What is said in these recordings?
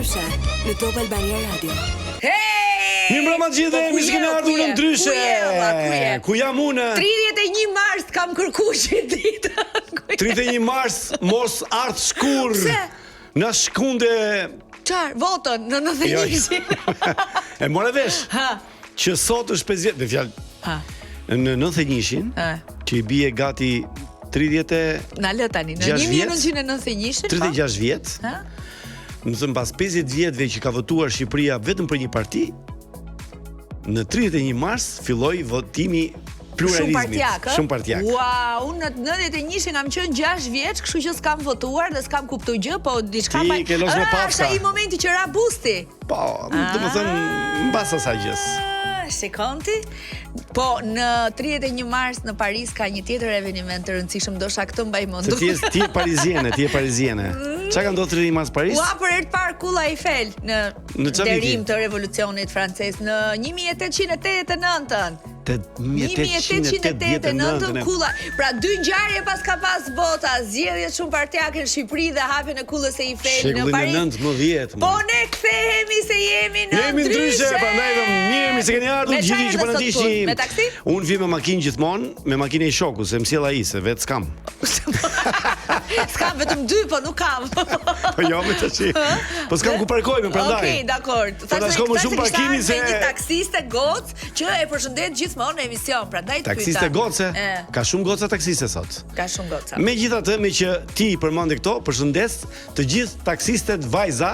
Ndryshe në Top Albania Radio. Hey! Mirëmbrëma të gjithëve, Po, ku mirë se je, keni ku ardhur në je? ndryshe. Ku je, valla, ku je? Ku jam unë? 31 mars kam kërku që ditën. Ku je? 31 mars, mos ardh shkur. Pse? Na shkunde Çfarë? Votën në Jo, 91-shin. E more vesh. Ha. Që sot është 50, me fjalë Ha. në 91-shin, Ha. që i bie gati 30 e Na lë tani në 6 vjet? 1991-shin. po? 36 vjet. Ha? Më thënë pas 50 vjetëve që ka votuar Shqipëria vetëm për një parti, në 31 mars filloi votimi Shumë pluralizmit, partiak, ë? Shumë partiak. Ua, unë në 91-shin kam qenë 6 vjeç, kështu që s'kam votuar dhe s'kam kuptuar gjë, po diçka Ti pa. ke los me Ah, pafka. Është ai momenti që ra busti. Po, domethënë mbas asaj gjës. Ah, Shikon ti? Po, në 31 mars në Paris ka një tjetër eveniment të rëndësishëm, ndoshta këtë mbaj mend. Se ti je ti je pariziene, ti je pariziene. Çka ka ndodhur 31 mars Paris? Ua për herë të parë Kulla Eiffel në, Në çfarë viti? nderim të revolucionit francez në 1889-ën. 1889 1889 kulla. Pra dy ngjarje pas ka pas bota, zgjedhjet shumë partiake në Shqipëri dhe hapjen e kullës së Eiffel në Shekullin e Paris. 19. Po ne kthehemi se jemi në Ne jemi ndryshe, prandaj dhe mirë mirë se keni ardhur Me të gjithë çfarë që po na erdhe sot ndiqni. punë? Me taksi? Unë vi me makinë gjithmonë, me makinën e shoku, se më sjell ai, se vetë s'kam. S'kam vetëm dy, po nuk kam. Po jo, me tash. Po s'kam ku parkoj, më prandaj. Okej, dakor. Po na shko më shumë parkimi se me një taksiste gocë që e përshëndet gjithmonë në emision, prandaj të pyeta. Taksiste goce. E, Ka shumë goca taksiste sot. ka shumë goca. Megjithatë, me që ti i përmende këto, përshëndes të gjithë taksistet vajza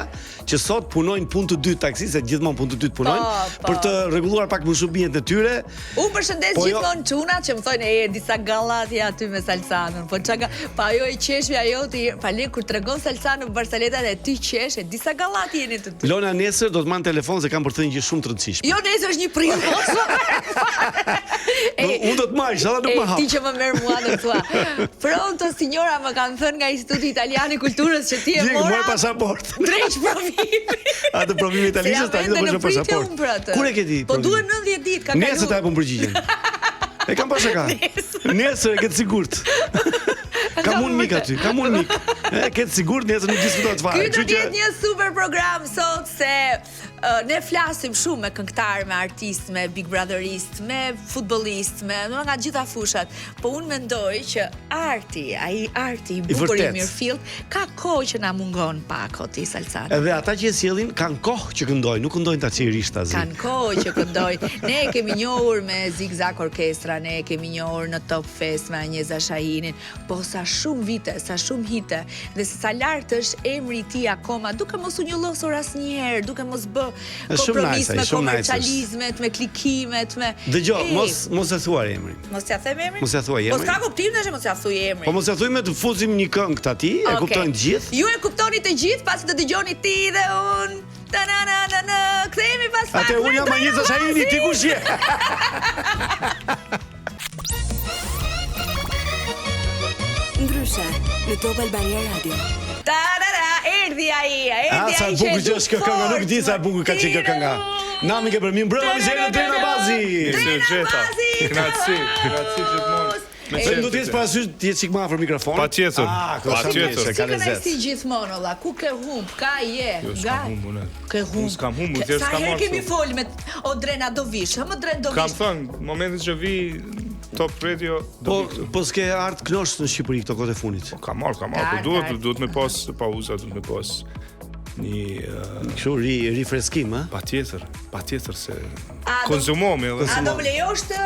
që sot punojnë punë të dytë taksistet, gjithmonë punë të dytë punojnë Po, po. për të rregulluar pak më shumë jetën e tyre. Unë përshëndes Po jo- gjithmonë çunat që më thonë e disa gallati aty me Salsanën. Po çka ga- pa ajo e qeshmi ajo ti pa le kur tregon Salsanën barsaletat e ti qesh e disa gallati jeni të dy. Lona nesër do të marr në telefon se kam për të thënë një gjë shumë të rëndësishme. Jo nesër është një prill. mos më merr fare. Do- unë do të marr, inshallah nuk e, më hap. Ti që më merr mua do thua. Pronto signora më kanë thënë nga Instituti Italian i Kulturës që ti e Gjë, mora. mora pasaport. Drejt provimi. Atë provimi italisht tani do bësh pasaport. Unë për atë. Kur e ke ti? Po provimin? duhen 90 ditë, ka kalu. Nesër ta japun përgjigjen. E kam pa shaka. Nesër e ke të sigurt. Kam unë mik aty, kam unë mik. E ke të sigurt nesër nuk diskutohet fare. Ky do Kështu të jetë një super program sot se uh, ne flasim shumë me këngëtar, me artistë, me Big Brotherist, me futbollist, me do nga gjitha fushat. Po unë mendoj që arti, ai arti i bukur i vërtet. mirëfillt, ka kohë që na mungon pak o ti Salsano. Edhe ata që e sjellin kanë kohë që këndojnë, nuk këndojnë tash rishtazi. Kanë kohë që këndojnë. Ne e kemi njohur me Zigzag Orkestra, ne e kemi njohur në Top Fest me Anjeza Shahinin, po sa shumë vite, sa shumë hite dhe se sa lart është emri i tij akoma, duke mos u njollosur asnjëherë, duke mos bë Është shumë kompromis nice ai, me shumë nice është. komercializmet, me klikimet, me Dëgjo, Ej, mos mos e thuaj emrin. mos ja them emrin. mos ja thuaj Po emrin. s'ka kuptim tash mos ja thuaj emrin. Po mos e thuaj me të fusim një këngë të atij, e Okej. kuptojnë të gjithë. Ju e kuptoni të gjithë pasi të dëgjoni ti dhe unë. Ta na na na na. Kthehemi pas pak. Atë me unë jam Drejna Anjeza Shahini, ti kush je? Ndryshe në Top Albania Radio. Ta ra ra, erdhi ai, erdhi A ai. sa që bukur e që du është kjo kënga, nuk fort, di sa e bukur ka qenë kjo ti kënga. dhe unë. Nami ke për mirë mbrëma mirë se erdhe Drena Bazi. Drena Se gjeta. Bazi, Kënaqësi, kënaqësi gjithmonë. Me E, Vetëm do të jesh parasysh të jesh çik më afër mikrofonit. Patjetër, Ah, këto sa patjetër. mirë, se Si ka lezet. kënaqësi gjithmonë olla, ku ke humb, ka je, Jo, nga s'kam humb unë. Ke humb. Unë s'kam humb, Ke- thjesht Sa s'kam herë ardhur. kemi fol me o Drena do vish, hë më Dren do Kam vish. thënë, momentin që vi Top Radio do Po vi këtu. po s'ke art knosh në Shqipëri këto kohët e fundit. Ka marr, ka marr, Ka po ardh, duhet ka ardh. duhet me pas pauza, duhet me pas një uh, Kështu ri rifreskim, ë? patjetër, patjetër se A do- konsumohemi edhe. A do më lejosh të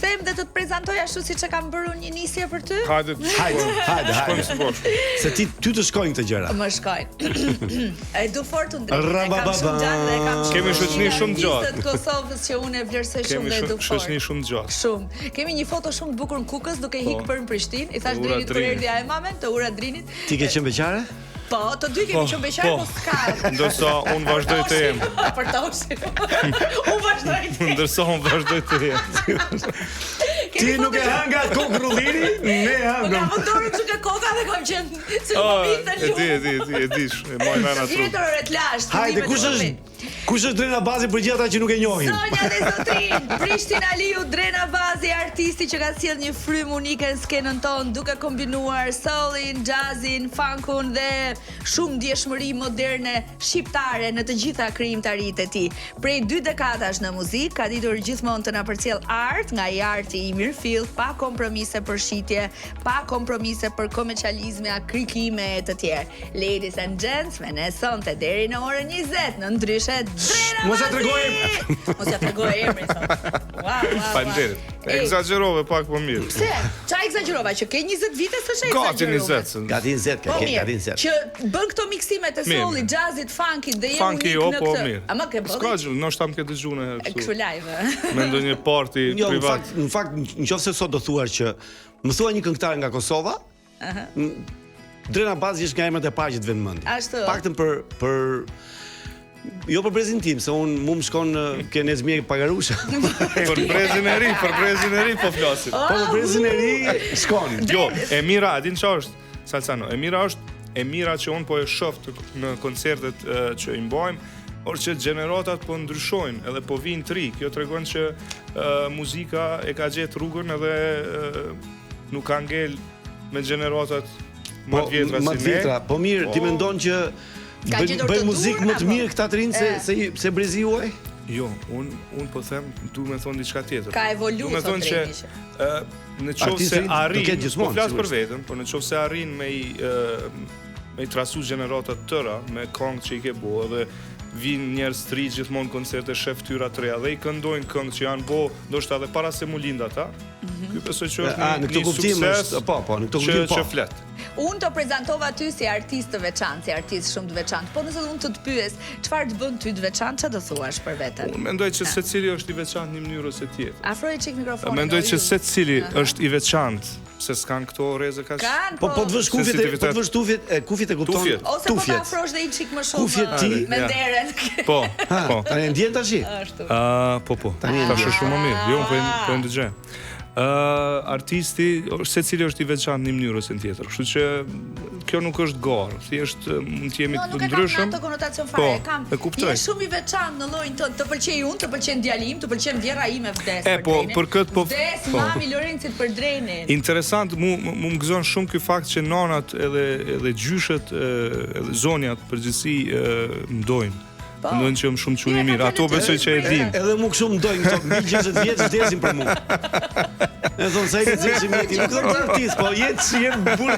them dhe të të prezantoj ashtu siç e kam bërë unë një nisje për ty? Hajde, Hajde, hajde, shkojmë hajde. së bashku. Se ti ty të shkojnë këto gjëra. Më shkojnë. e du fort unë drejt. E kam Rabababa. shumë gjatë dhe e kam shumë Kemi shoqëni shumë artistët gjatë. Kosovës që unë e vlerësoj shumë Kemi dhe e du sho- fort. shoqëni shumë gjatë. Shumë. Kemi një foto shumë të bukur në Kukës duke Po. hik për në Prishtinë. I thash Ura Drinit kur Drinit. erdhi ai mamen të ura Drinit. Ti ke qenë beqare? Po, të dy kemi qenë beqar, po s'ka. Ndërsa unë vazhdoj të jem. Për toshin. Unë vazhdoj të jem. Ndërsa unë vazhdoj të jem. Ti nuk e hënga kokë ulliri, ne Po hëngëm. kam vënë dorën kështu ke koka dhe kam qenë se Ah, më vinte E di, e di, e di, e di, e maj mend atë. Vjetër e të lashtë. Hajde, fillimet kush e është filmit. kush është Dren Abazi për gjithë ata që nuk e njohin? Zonja dhe zotrin, Prishtin Aliu, Dren Abazi, artisti që ka sjellë një frymë unike në skenën tonë, duke kombinuar soulin, jazzin, funkun dhe shumë ndjeshmëri moderne shqiptare në të gjitha krijimtaritë e tij. Prej dy dekadash në muzikë, ka ditur gjithmonë të na përcjell art, nga i arti i mirëfillt, pa kompromise për shitje, pa kompromise për komercializme, a klikime e të tjerë. Ladies and gents, me ne sonte deri në orën 20 në ndryshe Dren Mos ja Abazi! tregoj emrin. Mos ja tregoj emrin sot. Wow, wow, wow. Faleminderit. Ej, Ekzagjerove pak po mirë. Pse? Qa ekzagjerova që ke 20 vite s'është Gati ekzagjeruar. 20. se- Gati 20 ka, Po ke mirë, gati 20. që bën këto miksimet e Mirë, soulit, mirë. jazzit, funkit dhe je Funky unik jo, në po këtë. mirë. Ama ke S'ka bërë gjë, ndoshta më ke dëgjuar në herë kështu kështu. live. Me ndonjë party Jo, në privat. fakt, në fakt, në qoftë se sot do thuash që më thua një këngëtar nga Kosova, uh Dren Abazi është nga emrat e parë që të vjen në mendje. Ashtu. Paktën për për jo për brezin tim, se un mu më shkon në ke Nezmije Pagarusha. Për brezin e ri, për brezin e ri po flasim. Po për brezin e ri shkon. Jo, e mira, a din çfarë është? Salsano, e mira është e mira që unë po e shoh të, në koncertet e, që i mbajmë, por që gjeneratat po ndryshojnë edhe po vijnë të ri. Kjo tregon që e, muzika e ka gjetë rrugën edhe e, nuk ka ngel me gjeneratat më Po të vjetra më si të ne. vjetra. Po mirë, ti Po. mendon që Ka bëjnë gjetur bëjnë të muzikë duhur, më të apo? mirë këta të rinj se E. se se brezi juaj? Jo, un un po them, du me thonë diçka tjetër. Ka evolu, Du me thot thonë që Dreni që. ë në qoftë Artisti se do arrin, ketë gjithmonë, po flas për sigurisht. veten, po në qoftë se arrin me i ë, me i trasu gjenerata të tëra me këngë që i ke bo edhe vinë njerëz të ri gjithmonë në koncerte shef fytyra të reja dhe i këndojnë këngë që janë bo ndoshta edhe para se mu lind ata. Ky besoj që është A, një, në këtë një kuptim sukses është, po, po, në këtë që, kuptim po. që flet. Unë të prezantova ty si artist të veçantë, si artist shumë të veçantë. Po nëse unë të të pyes, çfarë të bën ty të veçantë, çfarë do thuash për veten? Unë mendoj që secili është i veçantë në një mënyrë ose tjetër. Afroje çik mikrofonin. Mendoj o që ju. secili është i veçantë, se s'kan këto rreze kaq. Kanë Po po të vësh kufjet, e- po Sensitivitet. të vësh tufjet, e, kufjet e kupton. Tufjet. Ose po ta Tufjet. afrosh dhe i çik më shumë Kufjet ë, ti- me Ja. derën. Po, Ha, po. tani e ndjen tash? Ashtu. Ah, po po. Tani e Tash ndjen. është shumë më mirë. Jo, unë po e po e ndëgjoj. Ë, artisti, secili është i veçantë në një mënyrë ose në tjetër. Kështu që kjo nuk është garë, thjesht eh, mund të jemi Jo, të nuk e kam në ndryshëm. atë konotacion fare, Po, e kam. e kuptoj. Je shumë i veçantë në llojin tënd, të pëlqej unë, të pëlqen djali im, të pëlqen vjehrra ime vdes. E, për po, Drenin. për këtë po- Vdes po. mami Lorencit për Drenin. Interesant, mu mu mu më gëzon shumë ky fakt që nanat edhe edhe gjyshet e, edhe zonjat përgjithësi e, më dojnë. Po. Më dojnë që jam shumë çuni Jo, e mirë. kam Ato fjalën besoj të që e drejtë. din. Edhe mu kështu më dojnë këto mbi 60 vjeç vdesin për mua. E thonë sa i lexeshim jeti, nuk thonë artist, po jetë si je burr.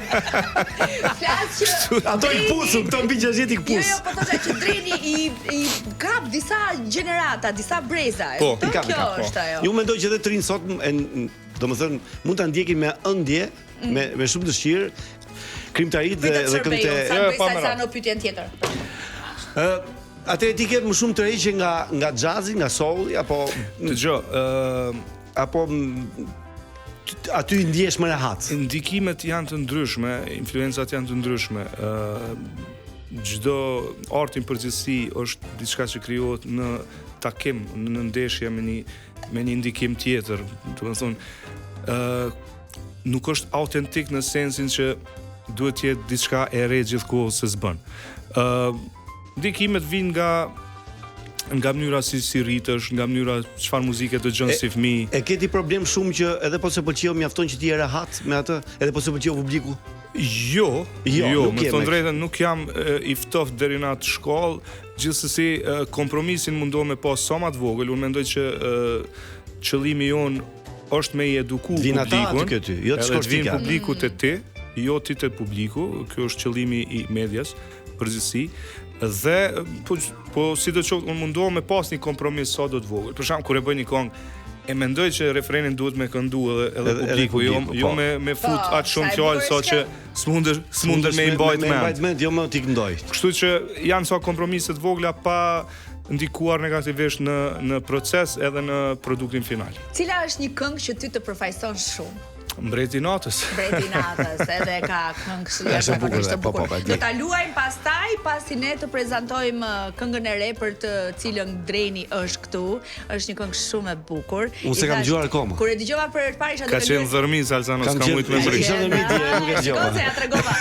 Flas që Ato i Dreni- pusun, këto mbi 60 i Jo, kpus. jo, po thosha që Dreni i i kap disa gjenerata, disa breza. e Po. kupton? I kap, i kjo kap, po. është ajo. Ju mendoj që edhe të rinj sot, e, n- domethënë, mund ta ndjekin me ëndje, me me shumë dëshirë, krijimtaritë dhe Pritet dhe shërbej këngët unë, e sa Jo, bëj pa sa merak. sa në pyetjen tjetër. Ë, atëherë ti ke më shumë tërheqje nga nga jazzi, nga souli apo Dëgjoj, ë apo m, t- aty ndihesh më rehat. Ndikimet janë të ndryshme, influencat janë të ndryshme. Ë çdo arti në përgjithësi është diçka që krijohet në takim, në ndeshje me një me një ndikim tjetër. Do të thonë, ë nuk është autentik në sensin që duhet të jetë diçka e re gjithkohë se s'bën. Ë ndikimet vijnë nga nga mënyra si si rritesh, nga mënyra çfarë muzike dëgjon si fëmijë. E ke ti problem shumë që edhe po se pëlqeu mjafton që ti je rehat me atë, edhe po se pëlqeu publiku. Jo, Jo, jo, nuk me je thënë me- drejtën nuk jam e, i ftohtë deri në atë shkallë, gjithsesi e, kompromisin mundohem me pas sa më të vogël, unë mendoj që e, qëllimi jon është me i eduku Vin ata publikun. aty këty, jo të edhe shkosh ti vin ka. publiku te ti, jo ti te publiku, ky është qëllimi i medias përgjithësi. Dhe po po sidoqoftë unë mundohem me pas një kompromis sa do të vogël. Për shembull kur e bëj një këngë e mendoj që refrenin duhet me këndu edhe edhe Edhe- edhe publiku, jo publiku, jo po. me me fut Po, aq shumë sa e fjalë bukur sa është që kjo. s'mundesh s'mundesh me i mbajt me mend. mbajt mend, jo më ti këndoj. Kështu që janë sa kompromise të vogla pa ndikuar negativisht në në proces edhe në produktin final. Cila është një këngë që ty të përfaqëson shumë? Mbreti i natës. Mbreti i natës, edhe ka këngë kështu jashtëzakonisht të po, po, bukur. Po, Do ta luajmë pastaj pasi ne të prezantojmë uh, këngën e re për të cilën Dreni është këtu. Është një këngë shumë e bukur. Unë s'e kam dëgjuar akoma. Kur e dëgjova për herë të parë isha duke Ka qenë dhërmi Salsano, s'kam mujt me mbërri. Isha dhërmi dje, nuk e dëgjova. Shiko se ja tregova.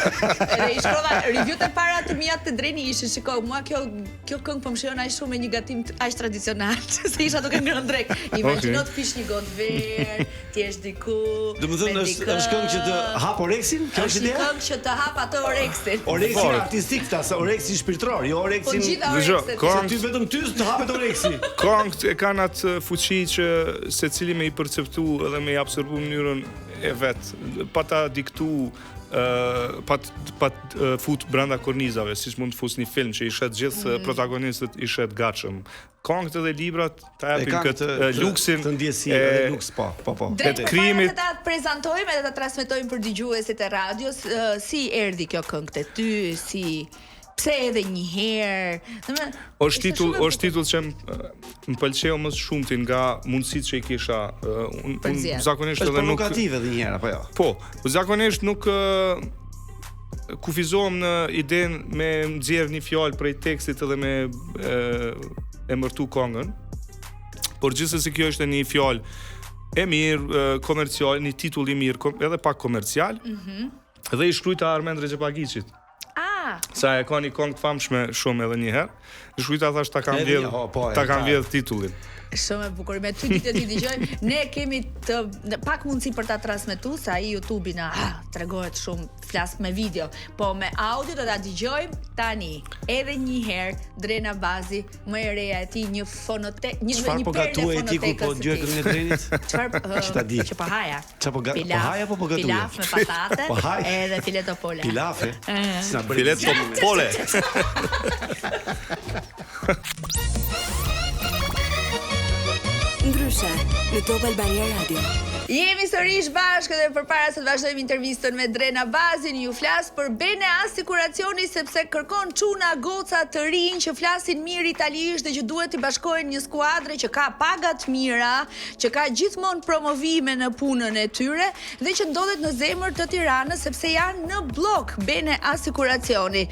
Edhe i shkrova review-t e para të mia te Dreni ishin, shiko, mua kjo Kjo këngë po më shijon aq shumë me një gatim aq tradicional, se isha duke ngrënë drekë. Imagjino të pish një gotë verë, të jesh diku. Domethënë është është këngë që të hap oreksin? Kjo është ideja? Është këngë që të hap atë oreksin. Oreksin artistik ta, se oreksin shpirtëror, jo oreksin. Po gjitha orekset. Se ty vetëm ty të hapet oreksi. Këngët e kanë atë fuqi që secili me i perceptu edhe me i absorbu në mënyrën e vet, pa ta diktu pa pa fut brenda kornizave, siç mund të fus një film që i sheh gjithë mm. protagonistët i sheh të gatshëm. Këngët edhe librat ta japin këtë luksin të ndjesi edhe luks po, po, po. Drejt krijimit ta prezantojmë edhe ta transmetojmë për dëgjuesit e radios si erdhi kjo këngë te ty, si pse edhe një herë. Domethënë, është titull, është titull që më pëlqeu më së shumti nga mundësitë që i kisha. Unë un, zakonisht edhe nuk është provokative edhe një herë apo jo? Po, zakonisht nuk kufizohem në idenë me nxjerr një fjalë prej tekstit edhe me e, emërtu kongën. Por gjithsesi kjo ishte një fjalë e mirë, komercial, një titull i mirë, edhe pak komercial. Mm -hmm. Dhe i shkrujta Armend Rexhepagiqit. Ah. Se e ka një këngë të famshme shumë edhe një herë. I shkrujta thash ta kam vjedh, oh, po, ta kam vjedh titullin. Shumë e bukur. Me ty ditë ti dëgjoj. Ne kemi të në, pak mundësi për ta transmetuar se ai YouTube-i na ah, tregohet shumë flas me video, po me audio do ta dëgjojmë tani. Edhe një herë Dren Abazi, më e reja e tij, një fonote, një Çfarë po gatuaje ti kur po dëgjoje këngën e Drenit? Çfarë? Që ta di. Që po haja. Ça po ga, po haja apo po gatuaje? Pilaf me patate po haj. edhe fileto pole. Pilaf, e? S'na bëri Fileto pole. Ndryshe në Top Albania Radio. Jemi sërish bashkë dhe përpara se të vazhdojmë intervistën me Dren Abazin, ju flas për Bene Asikuracioni sepse kërkon çuna goca të rinj që flasin mirë italisht dhe që duhet t'i bashkohen një skuadre që ka paga të mira, që ka gjithmonë promovime në punën e tyre dhe që ndodhet në zemër të Tiranës sepse janë në bllok Bene Asikuracioni.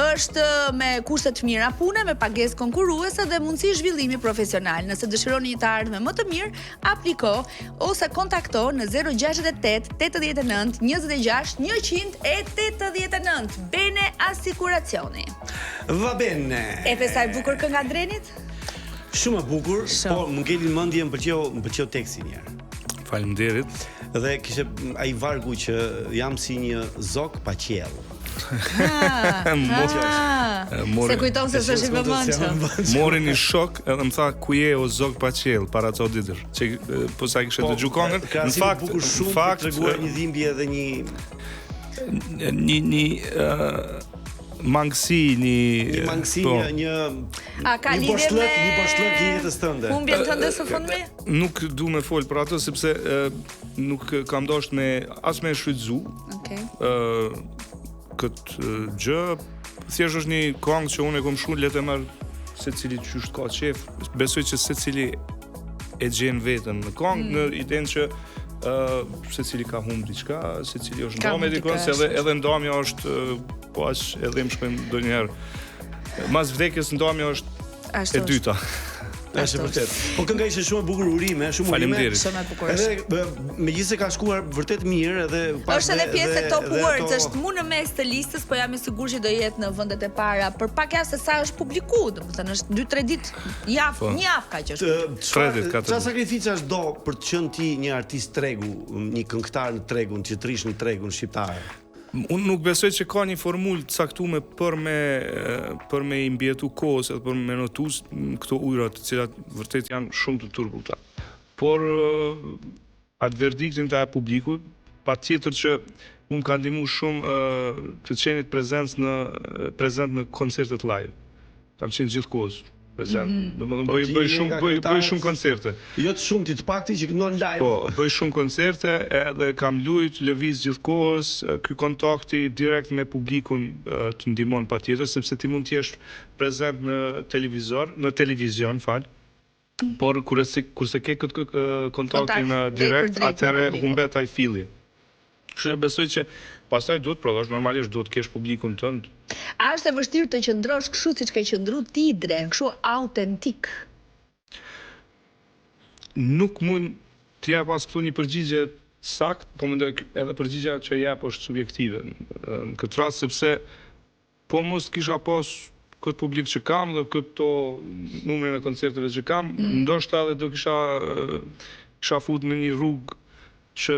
Është me kushte të mira pune, me pagesë konkurruese dhe mundësi zhvillimi profesional. Nëse dëshironi një të ardhme më të mirë, apliko ose kontakto në 068 89 26 189 Bene Asikuracioni. Va bene. E pe sa e bukur kënga e Drenit? Shumë e bukur, po më ngeli në mendje, më pëlqeu, më pëlqeu teksti një herë. Faleminderit. Dhe kishte ai vargu që jam si një zog pa qiell. Mori, Se kujton se s'është i vëmendshëm. Mori një shok edhe më tha ku je o zog pa qiell para ca ditësh. Që po sa kishe po, dëgju këngën, në fakt bukur shumë fakt, treguar një dhimbje edhe një një një mangësi, një një mangësi, po. një një A ka një lidhje me një boshllëk i jetës tënde. Humbjen tënde së fundmi? Nuk du me fol për atë sepse e, nuk kam dashur me as me shfrytzu. Okej. Okay. Ë këtë gjë thjesht është një këngë që unë e kam shkruar le të merr secili qysh ka qejf. Besoj që secili e gjen veten në këngë mm. në idenë që ë uh, secili ka humb diçka, secili është nda me dikon, se edhe edhe ndamja është po aq e dhimbshme ndonjëherë. Mas vdekjes ndamja është Ashtu e dyta. Është vërtet. Po kënga ishte shumë e bukur, urime, shumë urime. Faleminderit. Shumë e bukur. Edhe megjithëse ka shkuar vërtet mirë edhe pas Është edhe pjesë e Top Words, është mu në mes të listës, po jam e sigurt që do jetë në vendet e para për pak javë se sa është publiku, domethënë është 2-3 ditë, javë, po. një javë ka që është. Tre ditë, katër. Çfarë sakrificash do për të qenë ti një artist tregu, një këngëtar në tregun, që të rrish në tregun shqiptar? Unë nuk besoj që ka një formulë të caktume për me për me i mbijetu kohës edhe për me notu këto ujëra të cilat vërtet janë shumë të turbullta. Por atë verdiktin ta jep publiku, patjetër që mu më ka ndihmu shumë të qenit prezent në prezent në koncertet live. Kam qenë gjithë kohës prezent. Mm -hmm. Domethënë bëj bëj shumë bëj bëj shumë koncerte. Jo të shumti, të pakti që këndon live. Po, bëj shumë koncerte edhe kam lujt, lëviz gjithë kohës, ky kontakti direkt me publikun të ndihmon patjetër sepse ti mund të jesh prezent në televizor, në televizion, fal. Por kur e si, kur s'e ke këtë kontaktin direkt, atëherë humbet ai filli. Kështu që besoj që pastaj duhet provosh, normalisht duhet të kesh publikun tënd. A është e vështirë të qëndrosh kështu siç ke qëndru ti Dren, kështu autentik? Nuk mund të jap as këtu një përgjigje të saktë, po mendoj edhe përgjigja që jap është subjektive në këtë rast sepse po mos kisha pas këtë publik që kam dhe këto numrin e koncerteve që kam, mm. ndoshta edhe do kisha kisha fut në një rrugë që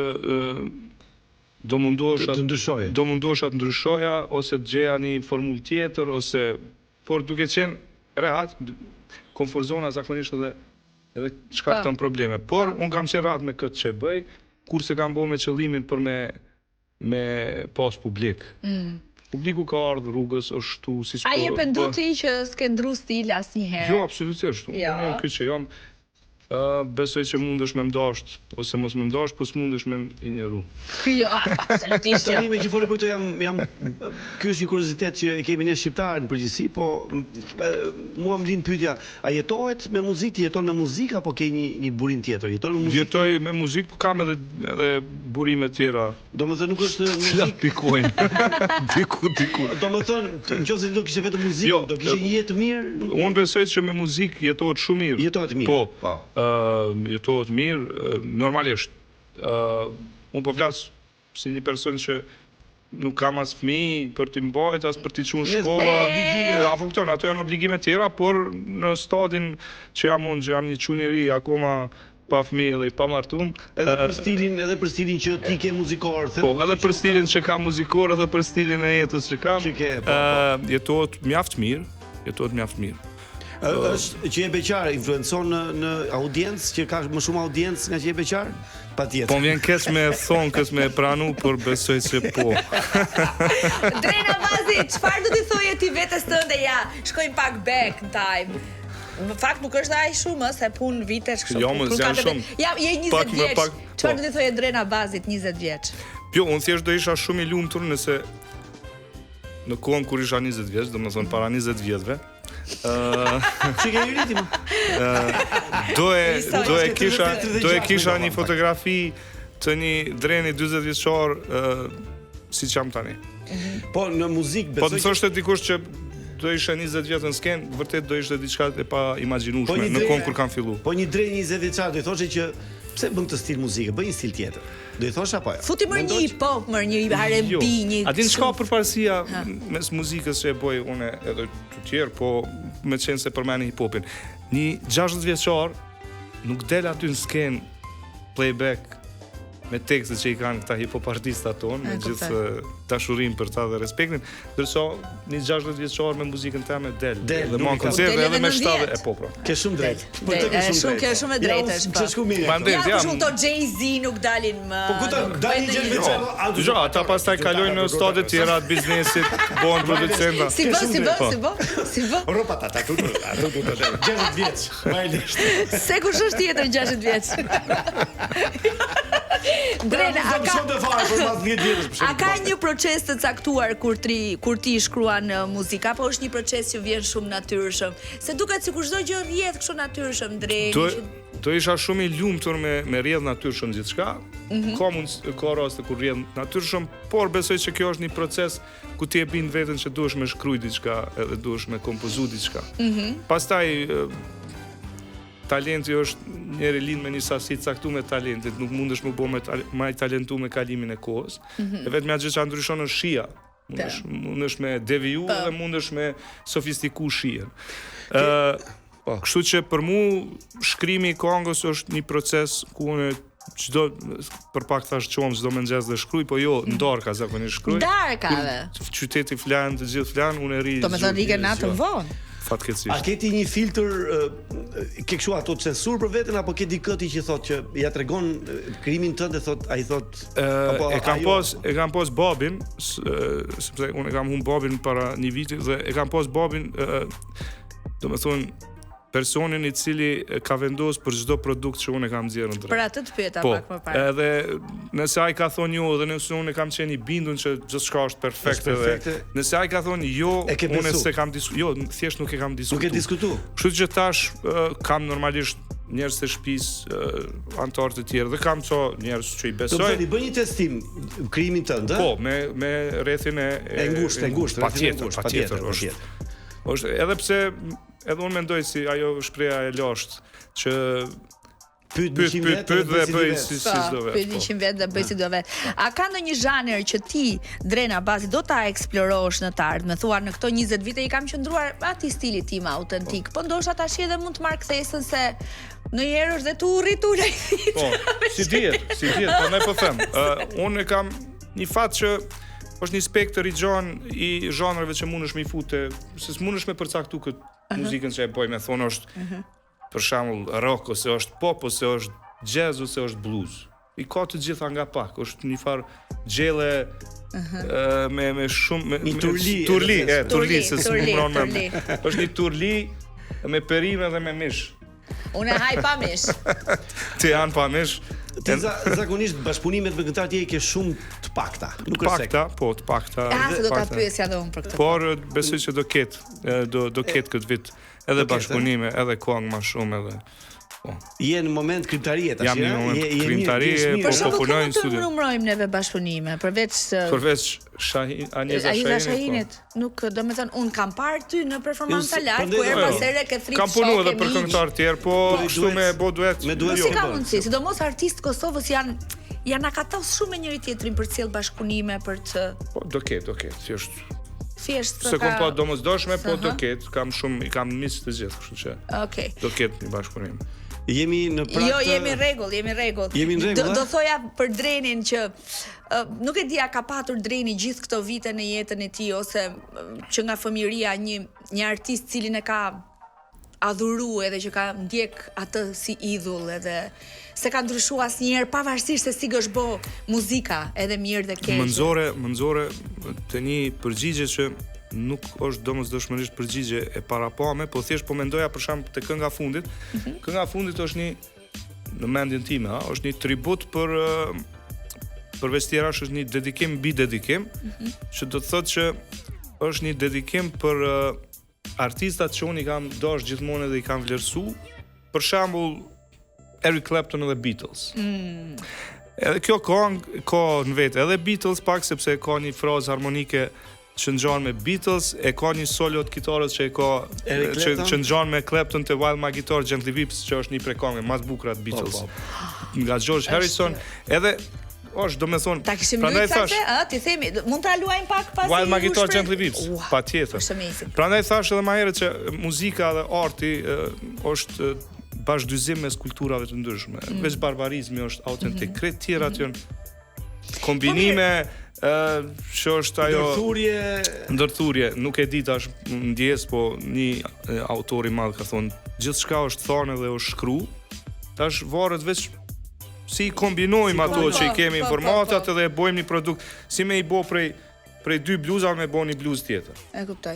do mundohesha të ndryshoje. Do mundohesha të ndryshoja ose të gjeja një formulë tjetër ose por duke qenë rehat comfort zona zakonisht edhe edhe shkakton po. probleme. Por un kam qenë rehat me këtë që bëj, kurse kam bërë me qëllimin për me me pas publik. Mm. Publiku ka ardhur rrugës, është shtu si A je pendu po, ti që s'ke ndru stil asnjëherë? Jo, absolutisht. Jo. Unë jam ky që jam. Ë besoj që mundesh me m'dasht ose mos me m'dasht, po s'mundesh me m'injoru. Jo, absolutisht jo. Tani meqë fole për këtë jam jam ky është një kuriozitet që e kemi ne shqiptarët në përgjithësi, po mua më lind pyetja, a jetohet me muzikë, ti jeton me muzikë apo ke një një burim tjetër? Jeton me muzikë? Jetoj me muzikë, po kam edhe edhe burime tjera. Domethënë nuk është muzikë. Cilat pikojnë. diku diku. Domethënë, nëse do kishe vetëm muzikë, jo, do kishe një jetë të mirë. Unë besoj që me muzikë jetohet shumë mirë. Jetohet mirë. Po. Po. Ë, jetohet mirë, normalisht. Ë, unë po flas si një person që nuk kam as fëmijë për t'i mbajt, as për t'i çuar në shkolla. A kupton, ato janë obligime tjera, por në stadin që jam unë, që jam një çun i ri akoma pa fëmijë dhe i pamartum. Edhe për stilin, edhe për stilin që ti ke muzikor, the. Po, edhe për stilin që kam muzikor, edhe për stilin e jetës që kam. Që ke, po. po. Jetohet mjaft mirë, jetohet mjaft mirë. Është që je beqar, influencon në në audiencë, që ka më shumë audiencë nga që je beqar? Patjetër. Po më vjen keq me thon kës me pranu, por besoj se po. Dren Abazi, çfarë do t'i thoje ti vetes tënde ja? Shkojmë pak back in time. Në fakt nuk është aq shumë, ë, se punë vitesh kështu. Jo, mos janë shumë. Ja, je 20 pak, vjeç. Pak, Çfarë po. do t'i thoje Dren Abazit 20 vjeç? Jo, unë thjesht do isha shumë i lumtur nëse në kohën kur isha 20 vjeç, domethënë para 20 vjetëve, ë Çi ke hyrë ti më? Do e do e kisha do e kisha një fotografi të një Dreni 40 vjeçar ë siç jam tani. Po në muzikë besoj. Po të thoshte dikush që do ishe 20 vjet në skenë, vërtet do ishte diçka e paimagjinueshme po në kohën kur kam fillu. Po një Dren 20 vjeçar do i thoshe që pse bën këtë stil muzike, bëj një stil tjetër. Do i thoshe apo jo? Futi më një hip hop, më një R&B, jo. një A din çka përparësia mes muzikës që e bëj unë edhe të tjerë, po me qenë se përmeni hip hopin. Një 60 vjeçar nuk del aty në skenë playback me tekstet që i kanë këta hip hop artistat tonë, me gjithë dashurinë për ta dhe respektin, ndërsa një 60 vjeçar me muzikën teme del, del dhe ma koncerte edhe me 70 e po pra. Ke shumë drejt. Për të ke shumë drejt. Ke shumë e drejtë është. Po. Ç'shku mirë. Mandej, ja, për shembull Jay-Z nuk dalin më. Po ku ta dalin 60 vjeçar? Jo, ata pastaj kalojnë në stade të tjera të biznesit, bëhen producenta. Si bë, si bë, po. si bë, si bë. Ropa ta ta tu tu tu tu 60 vjeç. Se kush është tjetër 60 vjeç. Dren, a ka A ka një proces të caktuar kur tri kur ti shkruan muzikë apo është një proces që vjen shumë natyrshëm? Se duket sikur çdo gjë rrjedh kështu natyrshëm, Dren. Do do isha shumë i lumtur me me rrjedh natyrshëm gjithçka. Mm -hmm. Ka mund ka raste kur rrjedh natyrshëm, por besoj që kjo është një proces ku ti e bind veten që duhesh me shkruaj diçka edhe duhesh me kompozu diçka. Mm -hmm. Pastaj talenti është njeri lind me një sasi të caktuar talentit, nuk mundesh me u bo me ma i talentu me kalimin e kohës. Mm -hmm. E vetmja gjë që ndryshon është shija. Mundesh, mundesh me deviju po. dhe mundesh me sofistiku shijen. Ë, po. Kështu që për mu shkrimi i këngës është një proces ku unë çdo për pak thash çohem çdo mëngjes dhe shkruaj, po jo, në darka zakonisht shkruaj. Darkave. Kur qyteti flan, të gjithë flan, unë rri. Do me thënë rrike natën vonë. Fatkeqësisht. A ke ti një filtr ke kështu ato censurë për veten apo ke dikë ti që thotë që ja tregon krijimin tënd e thotë ai thotë apo e kam pas e kam pas babin sepse unë e kam humb babin para një viti dhe e kam pas babin do me thonë personin i cili ka vendos për çdo produkt që unë e kam nxjerrë në treg. Për atë të pyeta po, pak më parë. Edhe nëse ai ka thonë jo dhe nëse unë kam qenë i bindur që gjithçka është perfekte dhe nëse ai ka thonë jo, unë s'e kam diskutuar, jo, thjesht nuk e kam diskutuar. Nuk e diskutu. Kështu që tash kam normalisht. njerëz të shtëpisë, anëtarë të tjerë dhe kam ca njerëz që i besoj. Do të thënë, bën një testim krijimin tënd, ë? Po, me me rrethin e e ngushtë, e ngushtë, patjetër, patjetër, është. Është edhe pse edhe unë mendoj si ajo shprehja e lashtë që Pyet 100 vetë pyet dhe bëj si si do vetë. Pyet 100 vetë dhe bëj si do vetë. A ka ndonjë zhanër që ti Dren Abazi do ta eksplorosh në të ardhmen? Thua në këto 20 vite i kam qëndruar atij stilit tim autentik. Po ndoshta tash edhe mund të marr kthesën se ndonjëherë është dhe tu rritur ai. Po, s'i dihet, s'i dihet, po ne po them. Uh, unë kam një fat që është një spektër i gjanë i zhanreve që mundesh me i fute, se s'mundesh me përcaktu këtë uh -huh. muzikën që e bëj, me thonë është uh -huh. për shembull rock ose është pop ose është jazz ose është blues. I ka të gjitha nga pak, është një farë gjelle uh -huh. me me shumë me një turli, turli, e turli se s'më mbron me. Është një turli me perime dhe me mish. Unë e haj pa mish. Ti han pa mish. Ti za, zakonisht bashkëpunimet me këngëtarë tjerë ke shumë të pakta. Nuk është pakta, po të pakta. Ah, se do ta pyesja edhe unë për këtë. Por besoj që do ketë, do do ketë këtë vit edhe bashkëpunime, edhe këngë më shumë edhe Po. Je në moment krijimtarie tash, Jam në moment krijimtarie, po po punoj në studio. Po numërojmë neve bashkëpunime, përveç përveç Shahin, Anjeza Shahinit. Shahinit, po. nuk, domethënë unë kam parë ty në performanca live, ku herë pas here ke thrit Kam punu edhe për këngëtarë të tjerë, po kështu me bo duet. Me duet. Jo. Si ka mundësi, sidomos artistë të Kosovës janë janë nakatos shumë me njëri tjetrin për të sjellë bashkëpunime për të Po do ketë, do ketë, thjesht thjesht s'e kam pa domosdoshme, po do ketë, kam shumë, i kam miq të gjithë, kështu që. Okej. Okay. Do ketë një bashkëpunim. Jemi në prag Jo, jemi në rregull, jemi në rregull. Jemi në rregull. Do, do thoja për Drenin që uh, nuk e di a ka patur Dreni gjithë këto vite në jetën e tij ose që nga fëmijëria një një artist cilin e ka adhuru edhe që ka ndjek atë si idhull edhe s'e ka ndryshu asnjëherë pavarësisht se si është bo muzika edhe mirë dhe keq. Më nxore, më nxore te një përgjigje që nuk është domosdoshmërisht përgjigje e parapame, po thjesht po mendoja për shembull te kënga fundit. Mm -hmm. Kënga fundit është një në mendjen time, ha, është një tribut për përveç tjerash është një dedikim mbi dedikim, mm -hmm. që do të thotë që është një dedikim për artistat që unë i kam dashur gjithmonë edhe i kam vlerësu, për shembull Eric Clapton edhe Beatles. Mm. Edhe kjo këngë ka në vete edhe Beatles pak sepse ka një frazë harmonike që ngjan me Beatles, e ka një solo të kitarës që e ka që që ngjan me Clapton te While My Guitar Gently Weeps, që është një prej këngëve më të bukura të Beatles. Po, po. Nga George Harrison, edhe është domethënë Ta kishim luajtur thash, ë, ti themi, mund ta luajmë pak pasi While My Guitar Gently Weeps, patjetër. Prandaj thash edhe më herët që muzika dhe arti është bashkëdyzim mes kulturave të ndryshme. Mm. Veç barbarizmi është autentik. Mm -hmm. Krejt tjerat mm -hmm. janë kombinime ë që është ajo ndërthurje ndërthurje, nuk e di tash ndjesë, po një autor i madh ka thonë gjithçka është thënë dhe është shkru. Tash varet veç si i kombinojmë si ato që i kemi po, po, informatat po, po. edhe e bojmë një produkt, si me i bo prej prej dy bluzave me bo një bluzë tjetër. E kuptoj.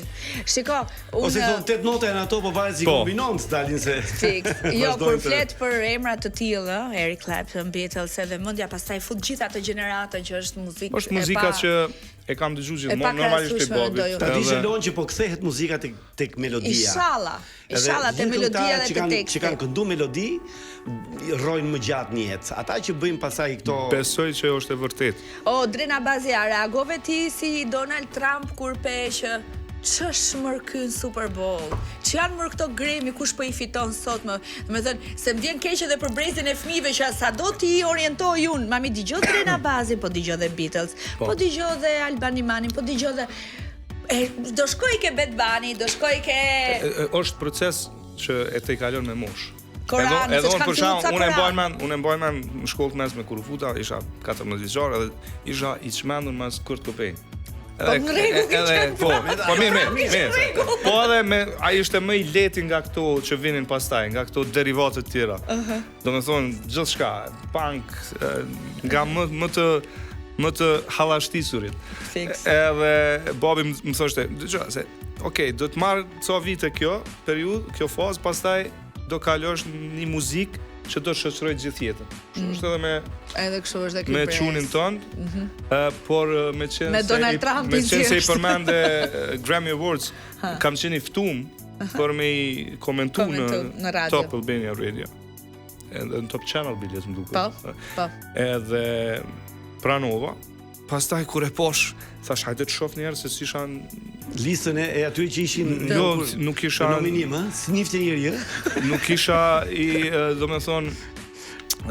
Shiko, unë Ose thon tetë nota janë ato, po varet si po. kombinon të dalin se. Fiks. Jo, kur flet për emra të tillë, ë, Eric Clapton, Beatles edhe mendja pastaj fut gjithë atë gjeneratën që është muzikë Është muzika pa, që e kam dëgjuar gjithmonë normalisht prej babit. Ta dish Elon që po kthehet muzika tek tek melodia. Inshallah. Inshallah te melodia dhe te teksti. Që kanë këndu melodi rrojnë më gjatë në jetë. Ata që bëjnë pastaj këto Besoj që është e vërtetë. O Dren Abazi a reagove ti si Donald Trump kur pe që ç'është mër ky në Super Bowl? Ç'janë mër këto Grammy kush po i fiton sot më? Domethënë se më vjen keq edhe për brezin e fëmijëve që sado t'i orientoj unë, mami dëgjo Dren Abazin, po dëgjo dhe Beatles, po, po dëgjo dhe Alban Nimanin, po dëgjo dhe E, do shkoj ke Bad Bunny, do shkoj ke... E, e, është proces që e tejkalon me moshë. Koran, edhe, edhe unë për shembull, unë e mbaj mend, unë e mbaj mend në shkollë të mesme kur u futa, isha 14 vjeçar edhe isha i çmendur mas Kurt Cobain. Edhe, po në rregull ke qenë. Po, po mirë, mirë, mirë. Po edhe me ai ishte më i lehti nga këto që vinin pastaj, nga këto derivate të tjera. Ëh. Uh -huh. Domethënë gjithçka, punk nga më më të më të halashtisurit. Fiks. Edhe babi më thoshte, dëgjo se, ok, do të marr ca vite kjo periudhë, kjo fazë, pastaj do kalosh një muzikë që do të shoqërojë gjithë jetën. Kështu mm. është edhe me edhe kështu është edhe ky me çunin tënd. Mm -hmm. uh, por me qenë me Donald Trump me qenë se i përmende Grammy Awards, ha. kam qenë i ftum për me i komentu, komentu në, në radio. Top Albania Radio. Edhe në Top Channel biles më duket. Po, po. Edhe pranova. Pastaj kur e pash, thash hajde të shoh një herë se si isha listën e, e atyre që ishin jo, nuk isha në nominim, ë? S'njifte njeri, ë? Nuk isha i, domethënë,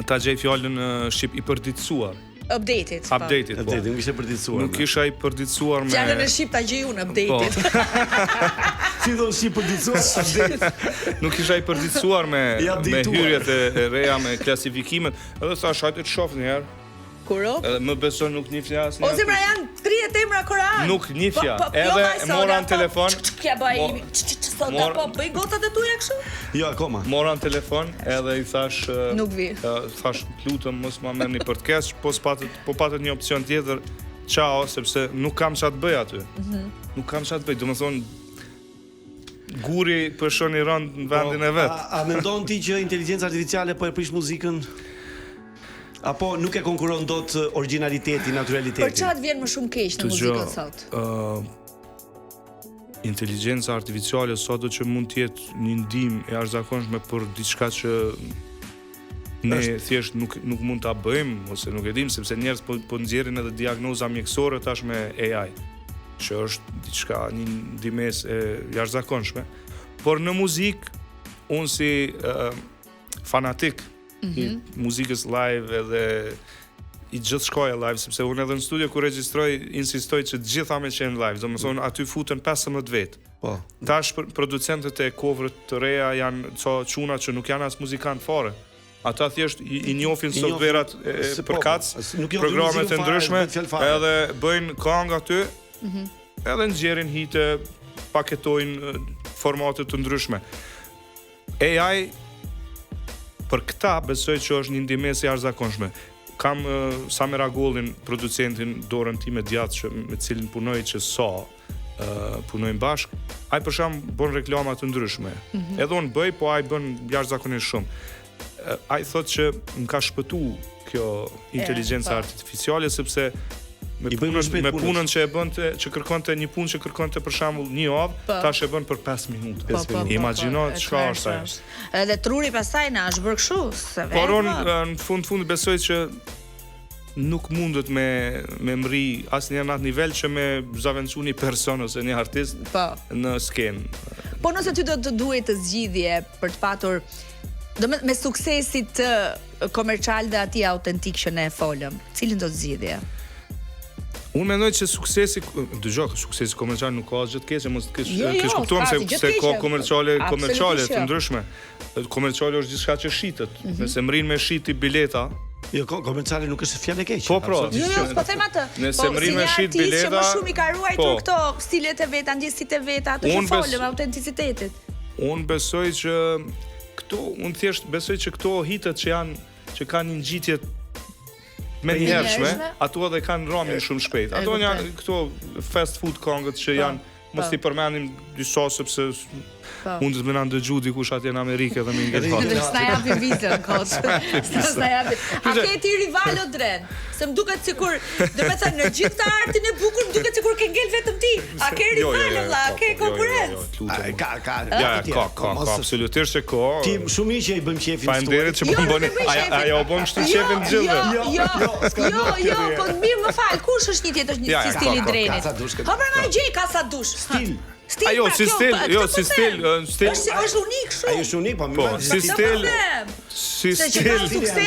ta gjej fjalën në shqip i përditësuar. Updated. Po. Updated, po. Updated, nuk ishe përditësuar. Nuk isha i përditësuar me Fjalën e shqip ta gjej unë updated. Po. si do si përditësuar update. nuk isha i përditësuar me me hyrjet e, e reja me klasifikimet, edhe thash hajde të shoh një herë. Kuro? Edhe më beso nuk njifja asnjë. O zemra janë 30 emra korean. Nuk njifja. Po, po, jo, edhe mora në telefon. Kja bëj imi. Sot mor... po bëj gocat e tuaja kështu? Jo, akoma. Mora në telefon edhe i thash nuk vi. Thash lutem mos ma merrni për të keq, po s'patët po patët një opsion tjetër. Ciao, sepse nuk kam çfarë të bëj aty. Mm -hmm. Nuk kam çfarë të bëj, domethënë guri peshon i rënd në vendin po, e vet. A, a mendon ti që inteligjenca artificiale po e prish muzikën? Apo nuk e konkurron dot origjinalitetin, naturalitetin? Për çfarë vjen më shumë keq në muzikën sot? Ë uh, inteligjenca artificiale sado që mund të jetë një ndihmë e jashtëzakonshme për diçka që ne është... thjesht nuk nuk mund ta bëjmë ose nuk e dimë sepse njerëz po po nxjerrin edhe diagnoza mjekësore tash me AI, që është diçka një ndihmesë e jashtëzakonshme. Por në muzikë unë si uh, fanatik mm -hmm. i mhm. muzikës live edhe i gjithçkaje live sepse unë edhe në studio kur regjistroj insistoj që të gjitha me qenë live, domethënë aty futen 15 vetë. Po. Tash producentët e kohëve të reja janë ca çuna që nuk janë as muzikantë fare. Ata thjesht i, i njohin softverat e po, përkatës, programet e ndryshme, edhe bëjnë këngë aty. Mm -hmm. Edhe nxjerrin hite, paketojnë formate të ndryshme. AI për këta besoj që është një ndihmesë e jashtëzakonshme. Kam uh, Samer Agollin, producentin dorën time djathtë që me të cilin punoj që sa uh, punojmë bashkë. Ai për shembull bën reklama të ndryshme. Mm -hmm. Edhe unë bëj, po ai bën jashtëzakonisht shumë. Uh, ai thotë që më ka shpëtu kjo inteligjenca po. artificiale sepse me punën me punën që e bënte, që kërkonte një punë që kërkonte për shembull një javë, po. tash e bën për 5 minuta. Po, po, po, Imagjino po, çka është ajo. Edhe truri pastaj na është bërë kështu, se vetë. Por unë në fund fund besoj që nuk mundet me me mrri asnjëherë në atë nivel që me zavendësu një person ose një artist po. në skenë. Po nëse ty do të duhej të zgjidhje për të patur do me, me suksesit të komercial dhe atij autentik që ne folëm, cilin do të zgjidhje? Unë mendoj që suksesi, dëgjo, suksesi komercial nuk ka asgjë të keqe, mos të keq, jo, jo, keqkuptojmë se se ka komerciale, komerciale të ndryshme. Komerciale është gjithçka që shitet. Mm -hmm. Nëse mrin me shit bileta, Jo, komerciale nuk është fjalë e keqe. Po, po. Jo, jo, s'po them atë. Nëse po, mrin me shit bileta, që më shumë i ka ruajtur po. këto stilet e veta, ndjesitë e veta, ato që folëm, autenticitetit. Unë besoj që këto, unë thjesht besoj që këto hitet që janë që kanë një ngjitje menjëhershme, ato edhe kanë ramjen shumë shpejt. Ato janë këto fast food këngët që po, janë mos po. t'i përmendim disa sepse po. mundet me na ndëgju dikush atje në Amerikë dhe me ngel hot. S'na japin vizën kot. S'na japin. A ke ti rival o Dren? Se më duket sikur, domethënë në gjithë këtë artin e bukur më duket sikur ke ngel vetëm ti. A ke jo, jo, rival jo, vëlla, a ke jo, konkurrencë? Ka, ka, ja, ka, ka, ka, absolutisht që ka. Ti shumë mirë që i bëjmë qefin. Faleminderit që po më bëni. A ja u bën kështu qefin të gjithëve? Jo, jo, jo, jo, po mirë më fal, kush është një tjetër një si stili i Drenit? Po pra ma gjej ka sa dush. Stil. Stil, Ajo, pra, si stil, jo, si stil, stil. Është është unik shumë. Ai është unik, po po, si stil. Si stil.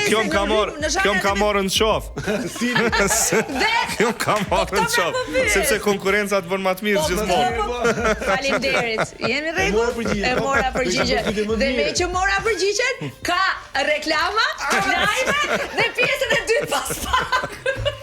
Kjo më ka marr, kjo më ka marrë në qafë. Stil. Dhe kjo më ka marrë në qafë, sepse konkurrenca të bën më të mirë po, gjithmonë. Po, po, Faleminderit. Jemi në rregull? E mora përgjigjen. Dhe meqë mora përgjigjen, ka reklama, lajme dhe pjesën e dytë pas pak.